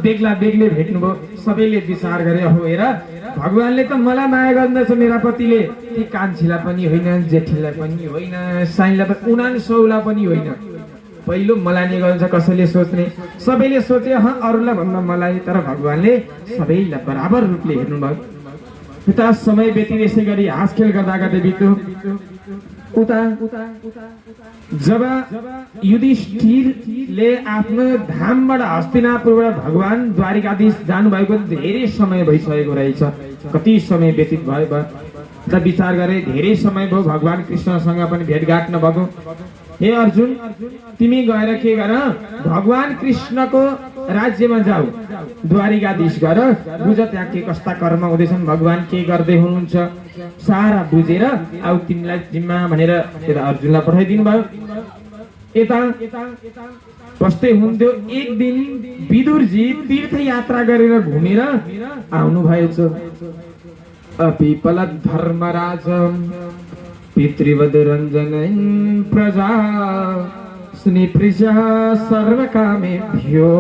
बेग्ला बेग्लै भेट्नुभयो। सबैले विचार गरे हो हेर भगवानले त मलाई माया गर्दछ, मेरा पतिले ती कान्छीलाई पनि होइन, जेठीलाई पनि होइन, साइलाई पनि, उनान सौला पनि होइन, पहिलो मलाई नै गर्छ। कसैले सोच्ने, सबैले सोचे अरूलाई भन्दा मलाई, तर भगवानले सबैलाई बराबर रूपले हेर्नुभयो। उता समय व्यतीत यसै गरी हाँसखेल गर्दा गर्दै बित्यो। उता जब युधिष्ठिरले आफ्नो धामबाट हस्तिनापुरबाट भगवान द्वारिकाधीश जानुभएको धेरै समय भइसकेको रहेछ। कति समय व्यतीत भयो त विचार गरे, धेरै समय भयो भगवान कृष्णसँग पनि भेटघाट नभएको। हे अर्जुन, तिमी गएर के गर, भगवान कृष्णको राज्यमा जाऊ, द्वारिकाधीश गर, बुझ त्यहाँ के कस्ता कर्म हुँदैछन्, भगवान के गर्दै हुनुहुन्छ, सारा बुझेर आउ तिमीलाई जिम्मा भनेर अर्जुनलाई पठाइदिनु भयो। यता बस्दै हुन्थ्यो। एक दिन विदुरजी तीर्थ यात्रा गरेर घुमेर आउनु भएछ। अपिपलत धर्मराज पितृवद रञ्जन प्रजा स्निपृजा सर्वकामेभ्यो।